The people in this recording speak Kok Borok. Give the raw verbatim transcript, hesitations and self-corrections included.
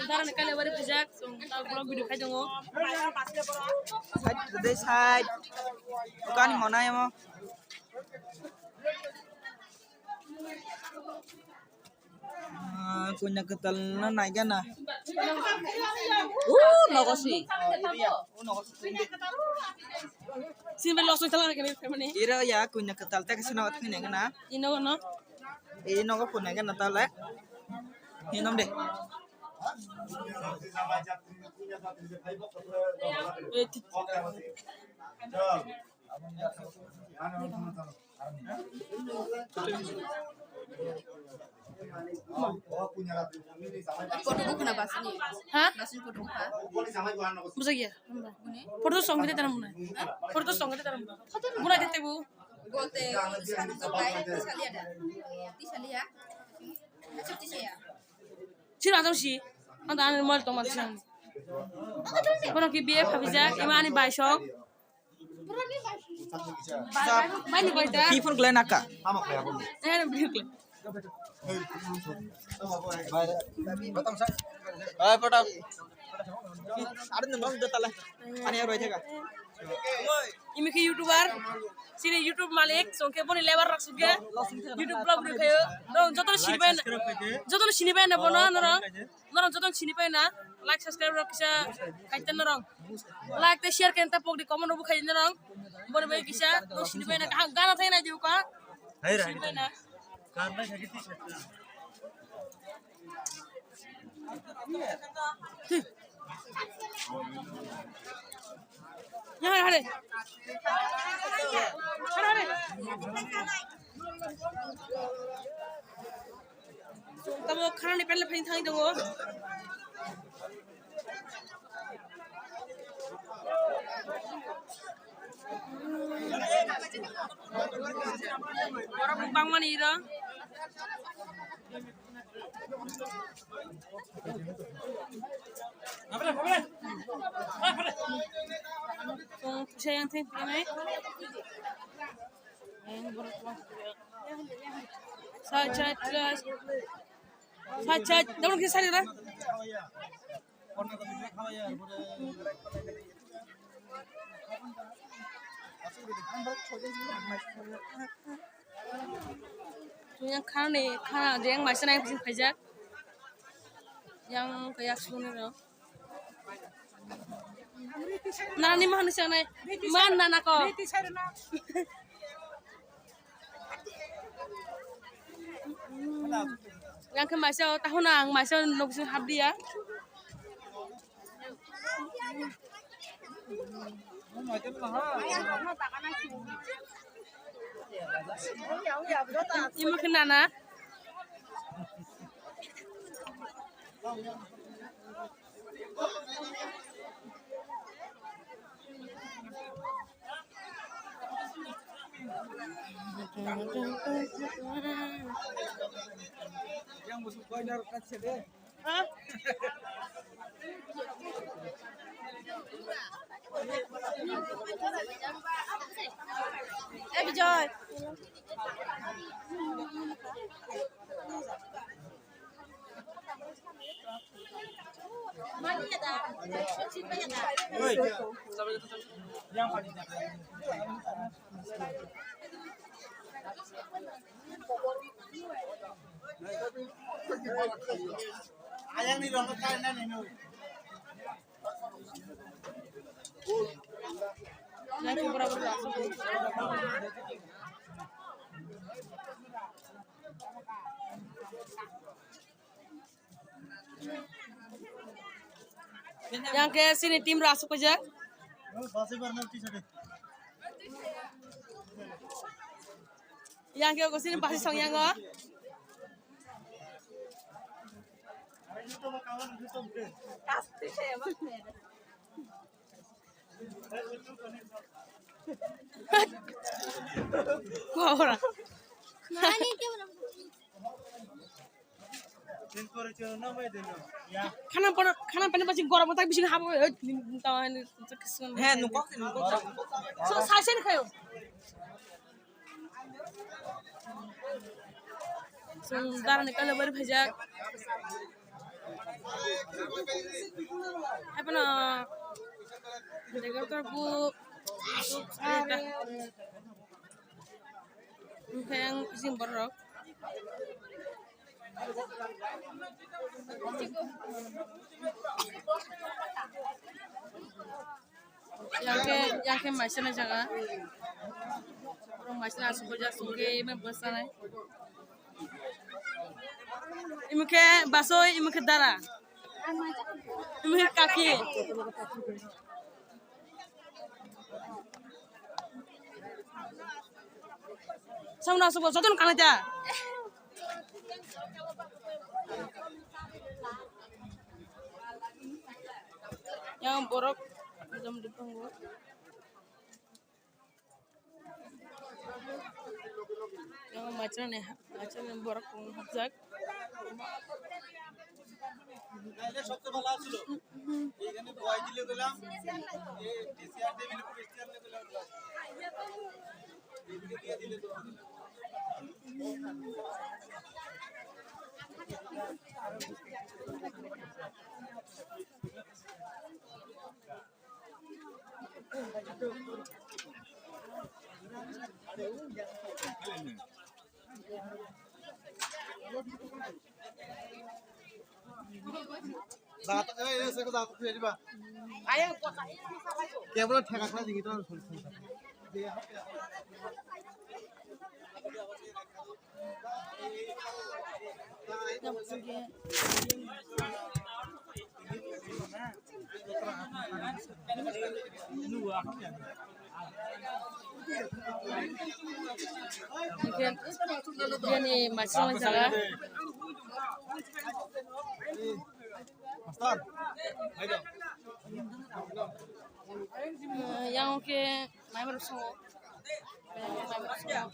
Darani kale bari pujak, song ta vlog video khai tongo. Side to the side. Bukan mana ya mo? Ah, kunya ketal na naigana. Uh, nogosi. Sini beri losong telang kene family. Ira ya kunya ketal tak sini awat kene ngana. Ino no. Ino ko kunya gana tale. Inom de. Eh, ti- Photo bukna basini. Ha? Basini photo bukha. Bujagiya. Bune? Photo song gede taram buna. Ha? Photo song gede taram buna. Buna dete bu. Gote, sadu to pai, tisaliya da. Tisaliya. Acha tisaya. Sira jam si. Anda ani mal to mal siang. Kono ki biye phabija, ima ani bai song. Bai ni bai ta. Ki phone kle naka. Eh, video kle. Hai, photo. Ada nembang udah tala. Ani yang roy jaga. Imi khe YouTuber, sini YouTube malik, songke boni lebar rak sugya. YouTube vlog rw khayo. No, joto sini bai, joto sini bai na bono, norong. Norong joto sini bai na. Like, subscribe rok kisa kaitan norong. Like te share kenta pokdi comment rok khai norong. Boni bai kisa, no sini bai na. Gana thai na jiu ka. Sini bai na. Hare, hare. Hare, hare. Tamo khana ni pele phai thang tongo. Borok bangmani iro. Tong pusa yang thai pusa nai. Yang borok bang. Side, side, side. Side, side. Double kiss side na. Yang khani khana jeng maisa nai bising khaijak. Yang kaya suni ro. Nani manu sanai. Man nana ko. Yang khe maisa o tahuna ang maisa o nok sing hap dia. Imo khe nana. Eh, Bijoy. Ayang ni rong kai na ni no. Yang ke sini tim rok asuk paijak. Yang ke sini basi song yang o. Kora. Khana pana, khana pana basi gorom tak bisi habo. He, nungkok, nungkok. So, saisen khayo. Chwng darani kailabari phaijak. Haiphano director bu hwnkhe ang jim borok. Yang khe, yang khe maisana jaga. Borok maisana asuk bujak sungke ema bwsanai. Ema khe basoi, ema khe dara. Ema khe kaki. Samna asuk bo joton kanai ta. Yang borok jom dipango. Yang macam ni, macam ni borok pun hapjak. Kebra theka khlai jigito. Yang ni masih masalah. Master, hai dong. Eh, yang oke, mai baru songo. Mai baru songo.